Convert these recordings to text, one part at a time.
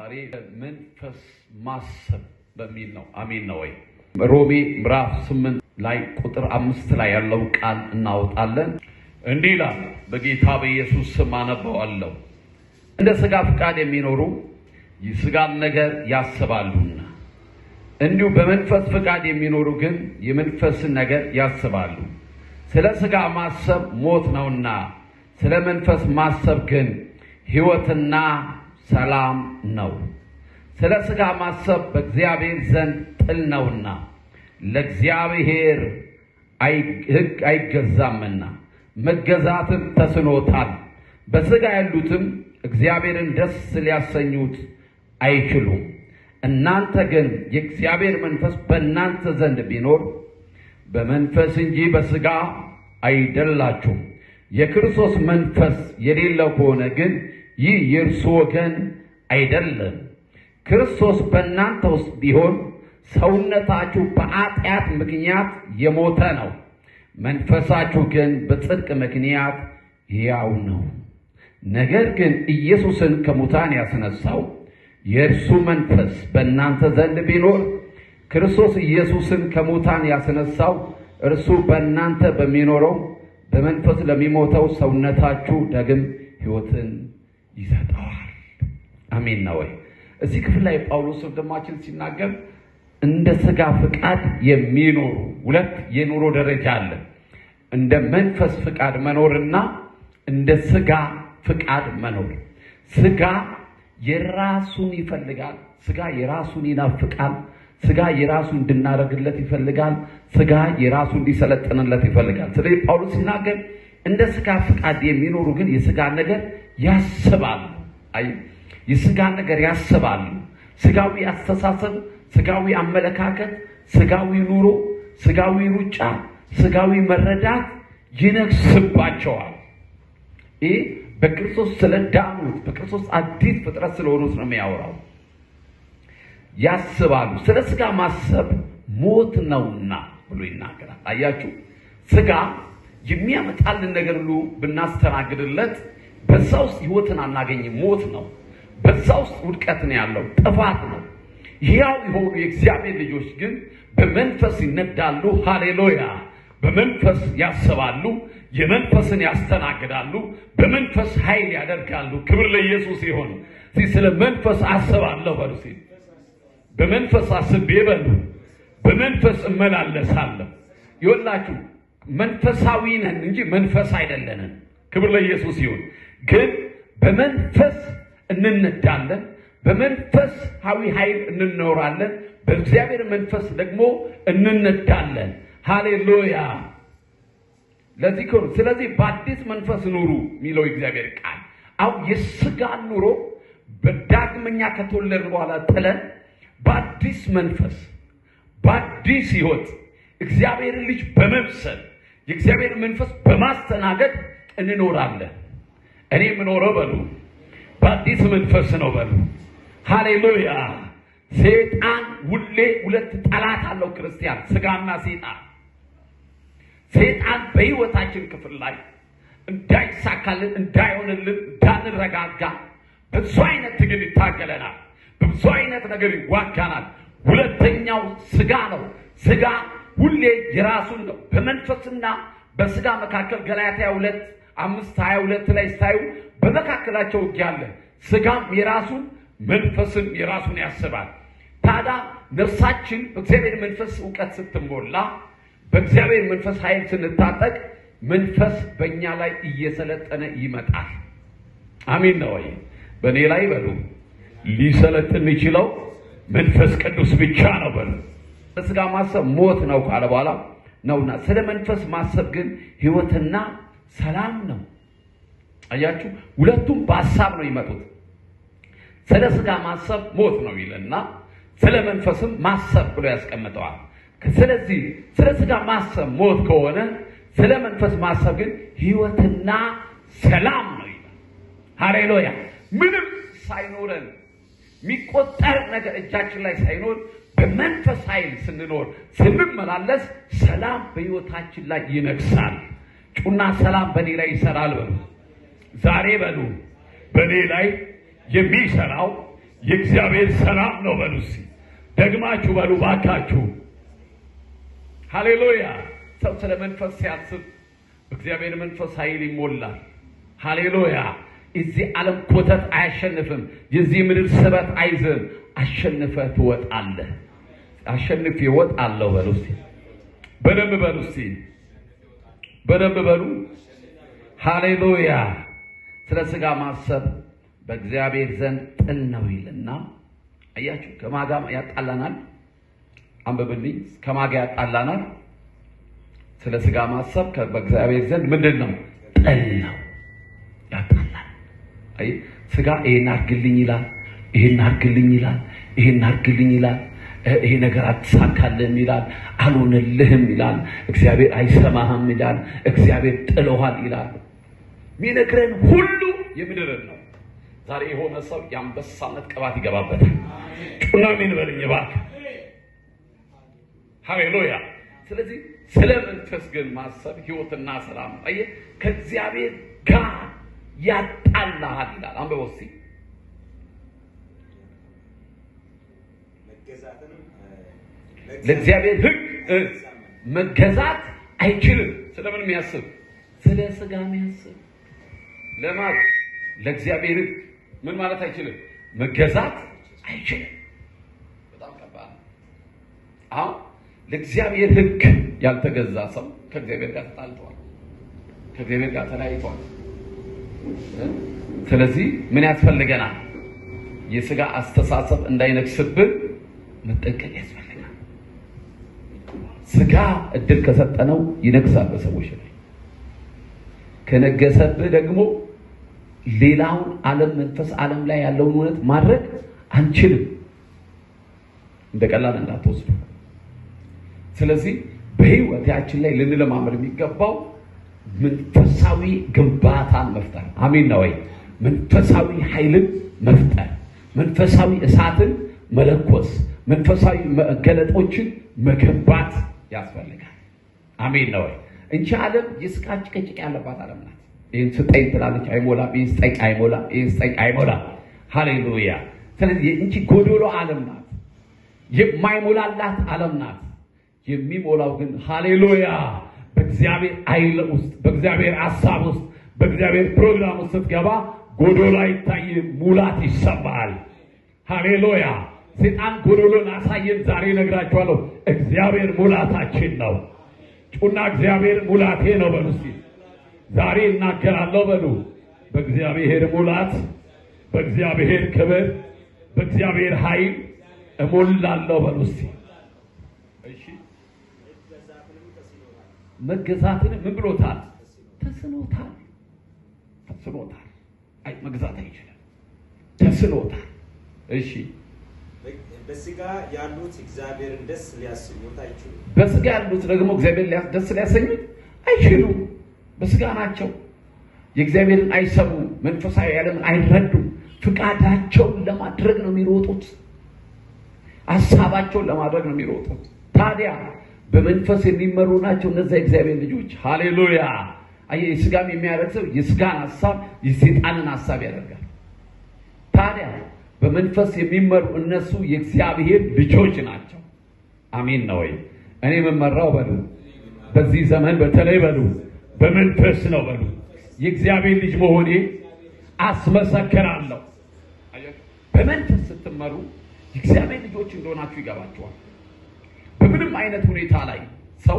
ዛሬ መንፈስ ማሰብ በሚል ነው። አሜን ነው ወይ? ሮሜ ምዕራፍ 8 ላይ ቁጥር 5 ላይ ያለው ቃል እናወጣለን። እንዲህ ይላል፣ በጌታ በኢየሱስ ስም አነበዋለሁ። እንደ ሥጋ ፍቃድ የሚኖሩ የሥጋን ነገር ያስባሉና እንዲሁ በመንፈስ ፍቃድ የሚኖሩ ግን የመንፈስን ነገር ያስባሉ። ስለ ሥጋ ማሰብ ሞት ነውና ስለ መንፈስ ማሰብ ግን ሕይወትና ሰላም ነው። ስለ ሥጋ ማሰብ በእግዚአብሔር ዘንድ ጥል ነውና ለእግዚአብሔር ሕግ አይገዛምና መገዛትም ተስኖታል። በሥጋ ያሉትም እግዚአብሔርን ደስ ሊያሰኙት አይችሉም። እናንተ ግን የእግዚአብሔር መንፈስ በእናንተ ዘንድ ቢኖር በመንፈስ እንጂ በሥጋ አይደላችሁም። የክርስቶስ መንፈስ የሌለው ከሆነ ግን ይህ የእርሱ ወገን አይደለም። ክርስቶስ በእናንተ ውስጥ ቢሆን ሰውነታችሁ በኃጢአት ምክንያት የሞተ ነው፣ መንፈሳችሁ ግን በጽድቅ ምክንያት ሕያው ነው። ነገር ግን ኢየሱስን ከሙታን ያስነሳው የእርሱ መንፈስ በእናንተ ዘንድ ቢኖር ክርስቶስ ኢየሱስን ከሙታን ያስነሳው እርሱ በእናንተ በሚኖረው በመንፈስ ለሚሞተው ሰውነታችሁ ዳግም ሕይወትን ይሰጠዋል። አሜን ነው ወይ? እዚህ ክፍል ላይ ጳውሎስ ወንድማችን ሲናገር እንደ ሥጋ ፍቃድ የሚኖሩ ሁለት የኑሮ ደረጃ አለ። እንደ መንፈስ ፍቃድ መኖርና እንደ ሥጋ ፍቃድ መኖር። ሥጋ የራሱን ይፈልጋል። ሥጋ የራሱን ይናፍቃል። ሥጋ የራሱ እንድናደርግለት ይፈልጋል። ሥጋ የራሱ እንዲሰለጥንለት ይፈልጋል። ስለዚህ ጳውሎስ ሲናገር እንደ ሥጋ ፍቃድ የሚኖሩ ግን የሥጋ ነገር ያስባሉ። አይ የሥጋ ነገር ያስባሉ። ሥጋዊ አስተሳሰብ፣ ሥጋዊ አመለካከት፣ ሥጋዊ ኑሮ፣ ሥጋዊ ሩጫ፣ ሥጋዊ መረዳት ይነግስባቸዋል። ይህ በክርስቶስ ስለዳኑት በክርስቶስ አዲስ ፍጥረት ስለሆኑት ነው የሚያወራው። ያስባሉ። ስለ ሥጋ ማሰብ ሞት ነውና ብሎ ይናገራል። አያችሁ፣ ሥጋ የሚያመጣልን ነገር ሁሉ ብናስተናግድለት በዛ ውስጥ ሕይወትን አናገኝም። ሞት ነው። በዛ ውስጥ ውድቀት ነው ያለው፣ ጥፋት ነው። ሕያው የሆኑ የእግዚአብሔር ልጆች ግን በመንፈስ ይነዳሉ። ሃሌሉያ! በመንፈስ ያስባሉ፣ የመንፈስን ያስተናግዳሉ፣ በመንፈስ ኃይል ያደርጋሉ። ክብር ለኢየሱስ ይሁን። ስለ መንፈስ አስባለሁ በሉ፣ በመንፈስ አስቤ በሉ፣ በመንፈስ እመላለሳለሁ። ይኸውላችሁ መንፈሳዊ ነን እንጂ መንፈስ አይደለንም። ክብር ለኢየሱስ ይሁን። ግን በመንፈስ እንነዳለን፣ በመንፈሳዊ ኃይል እንኖራለን፣ በእግዚአብሔር መንፈስ ደግሞ እንነዳለን። ሃሌሉያ! ለዚህ ክብር። ስለዚህ በአዲስ መንፈስ ኑሩ የሚለው እግዚአብሔር ቃል። አሁን የሥጋን ኑሮ በዳግመኛ ከተወለድን በኋላ ጥለን በአዲስ መንፈስ በአዲስ ሕይወት እግዚአብሔርን ልጅ በመምሰል የእግዚአብሔር መንፈስ በማስተናገድ እንኖራለን። እኔ የምኖረው በሉ በአዲስ መንፈስ ነው በሉ። ሃሌሉያ! ሰይጣን ሁሌ ሁለት ጠላት አለው ክርስቲያን፣ ሥጋና ሰይጣን። ሰይጣን በሕይወታችን ክፍል ላይ እንዳይሳካልን፣ እንዳይሆንልን፣ እንዳንረጋጋ በብዙ አይነት ትግል ይታገለናል። በብዙ አይነት ነገር ይዋጋናል። ሁለተኛው ሥጋ ነው። ሥጋ ሁሌ የራሱን ነው። በመንፈስና በሥጋ መካከል ገላትያ 2:5-22 ላይ ስታዩ በመካከላቸው ውጊያ አለ። ሥጋም የራሱን መንፈስም የራሱን ያስባል። ታዲያ ነፍሳችን በእግዚአብሔር መንፈስ እውቀት ስትሞላ፣ በእግዚአብሔር መንፈስ ኃይል ስንታጠቅ መንፈስ በእኛ ላይ እየሰለጠነ ይመጣል። አሜን ነው ወይ? በእኔ ላይ በሉ ሊሰለጥን የሚችለው መንፈስ ቅዱስ ብቻ ነው በሉ። በሥጋ ማሰብ ሞት ነው ካለ በኋላ ነውና ስለ መንፈስ ማሰብ ግን ሕይወትና ሰላም ነው። አያችሁ፣ ሁለቱም በሀሳብ ነው ይመጡት። ስለ ሥጋ ማሰብ ሞት ነው ይልና ስለ መንፈስም ማሰብ ብሎ ያስቀምጠዋል። ስለዚህ ስለ ሥጋ ማሰብ ሞት ከሆነ ስለ መንፈስ ማሰብ ግን ሕይወትና ሰላም ነው ይላል። ሃሌሉያ! ምንም ሳይኖረን የሚቆጠር ነገር እጃችን ላይ ሳይኖር በመንፈስ ኃይል ስንኖር ስንመላለስ ሰላም በሕይወታችን ላይ ይነግሳል። ጩና ሰላም በእኔ ላይ ይሰራል በሉ። ዛሬ በሉ በእኔ ላይ የሚሰራው የእግዚአብሔር ሰላም ነው በሉ። እስኪ ደግማችሁ በሉ ባካችሁ። ሃሌሉያ። ሰው ስለ መንፈስ ሲያስብ በእግዚአብሔር መንፈስ ኃይል ይሞላል። ሃሌሉያ። የዚህ ዓለም ኮተት አያሸንፍም። የዚህ ምድር ስበት አይዝም። አሸንፈህ ትወጣለህ። አሸንፌ እወጣለሁ በሉ እስኪ። በደንብ በሉ እስኪ። በደንብ በሉ። ሃሌሉያ። ስለ ስጋ ማሰብ በእግዚአብሔር ዘንድ ጥል ነው ይልና፣ አያችሁ፣ ከማጋ ያጣላናል። አንብብልኝ። ከማጋ ያጣላናል። ስለ ስጋ ማሰብ በእግዚአብሔር ዘንድ ምንድን ነው? ጥል ነው፣ ያጣላል። አይ ስጋ ይሄን አድርግልኝ ይላል፣ ይሄን አድርግልኝ ይላል፣ ይሄን አድርግልኝ ይላል። ይሄ ነገር አትሳካልህም ይላል፣ አልሆነልህም ይላል፣ እግዚአብሔር አይሰማህም ይላል፣ እግዚአብሔር ጥሎሃል ይላል። የሚነግረን ሁሉ የምድርን ነው። ዛሬ የሆነ ሰው የአንበሳነት ቅባት ይገባበታል። ጩና አሜን በልኝ እባክህ። ሃሌሉያ። ስለዚህ ስለ መንፈስ ግን ማሰብ ሕይወትና ሰላም ነው። አየህ፣ ከእግዚአብሔር ጋር ያጣላሃል ይላል። አንብበው እስኪ። ለእግዚአብሔር ሕግ መገዛት አይችልም። ስለምን የሚያስብ? ስለ ስጋ የሚያስብ ለማለት ለእግዚአብሔር ሕግ ምን ማለት አይችልም? መገዛት አይችልም። በጣም ከባድ ነው። አሁን ለእግዚአብሔር ሕግ ያልተገዛ ሰው ከእግዚአብሔር ጋር ተጣልተዋል፣ ከእግዚአብሔር ጋር ተለያይተዋል። ስለዚህ ምን ያስፈልገናል? የስጋ አስተሳሰብ እንዳይነግስብን መጠንቀቅ ያስፈልጋል። ስጋ እድል ከሰጠነው ይነግሳል በሰዎች ላይ። ከነገሰብህ ደግሞ ሌላውን ዓለም መንፈስ ዓለም ላይ ያለውን እውነት ማድረግ አንችልም። እንደ ቀላል እንዳትወስዱ። ስለዚህ በህይወታችን ላይ ልንለማመድ የሚገባው መንፈሳዊ ግንባታን መፍጠር። አሜን ነው ወይ? መንፈሳዊ ኃይልን መፍጠር፣ መንፈሳዊ እሳትን መለኮስ፣ መንፈሳዊ መገለጦችን መገንባት ያስፈልጋል። አሜን ነው ወይ? እንቺ ዓለም የስጋ ጭቅጭቅ ያለባት ዓለም ናት። ይህን ስጠኝ ትላለች፣ አይሞላም። ይህን ስጠኝ፣ አይሞላም። ይህን ስጠኝ፣ አይሞላም። ሃሌሉያ። ስለዚህ እንቺ ጎዶሎ ዓለም ናት፣ የማይሞላላት ዓለም ናት። የሚሞላው ግን ሃሌሉያ በእግዚአብሔር ኃይል ውስጥ፣ በእግዚአብሔር ሀሳብ ውስጥ፣ በእግዚአብሔር ፕሮግራም ውስጥ ስትገባ ጎዶሎ አይታይም፣ ሙላት ይሰማል። ሃሌሉያ። ሴጣን ጎዶሎን አሳየን። ዛሬ እነግራችኋለሁ፣ እግዚአብሔር ሙላታችን ነው። ጩና እግዚአብሔር ሙላቴ ነው በሉ እስኪ። ዛሬ እናገራለሁ በሉ። በእግዚአብሔር ሙላት፣ በእግዚአብሔር ክብር፣ በእግዚአብሔር ኃይል እሞላለሁ በሉ እስኪ። እሺ፣ መገዛትን ምን ብሎታል? ተስኖታል። ተስኖታል። አይ መግዛት አይችልም። ተስኖታል። እሺ፣ በስጋ ያሉት እግዚአብሔርን ደስ ሊያሰኙት አይችሉም። በስጋ ያሉት ደግሞ እግዚአብሔር ደስ ሊያሰኙት አይችሉም። በስጋ ናቸው። የእግዚአብሔርን አይሰሙም። መንፈሳዊ ዓለምን አይረዱም። ፍቃዳቸውን ለማድረግ ነው የሚሮጡት። ሀሳባቸውን ለማድረግ ነው የሚሮጡት። ታዲያ በመንፈስ የሚመሩ ናቸው እነዚያ የእግዚአብሔር ልጆች። ሃሌሉያ። አየህ፣ የስጋም የሚያደርግ ሰው የስጋን ሀሳብ የሴጣንን ሀሳብ ያደርጋል። ታዲያ በመንፈስ የሚመሩ እነሱ የእግዚአብሔር ልጆች ናቸው። አሜን ነው ወይ? እኔ የምመራው በሉ በዚህ ዘመን በተለይ በሉ በመንፈስ ነው በሉ። የእግዚአብሔር ልጅ መሆኔ አስመሰክራለሁ። በመንፈስ ስትመሩ የእግዚአብሔር ልጆች እንደሆናችሁ ይገባችኋል። በምንም አይነት ሁኔታ ላይ ሰው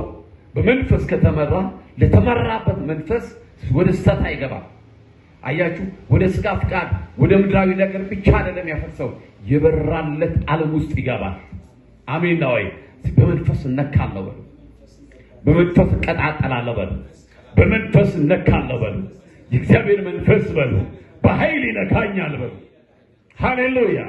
በመንፈስ ከተመራ ለተመራበት መንፈስ ወደ ስህተት አይገባም። አያችሁ፣ ወደ ስጋ ፍቃድ፣ ወደ ምድራዊ ነገር ብቻ አይደለም ያፈሰው፣ የበራለት ዓለም ውስጥ ይገባል። አሜን ነው ወይ? በመንፈስ እነካለሁ በሉ። በመንፈስ እቀጣጠላለሁ በሉ። በመንፈስ እነካለሁ በሉ። የእግዚአብሔር መንፈስ በሉ በኃይል ይነካኛል በሉ። ሃሌሉያ።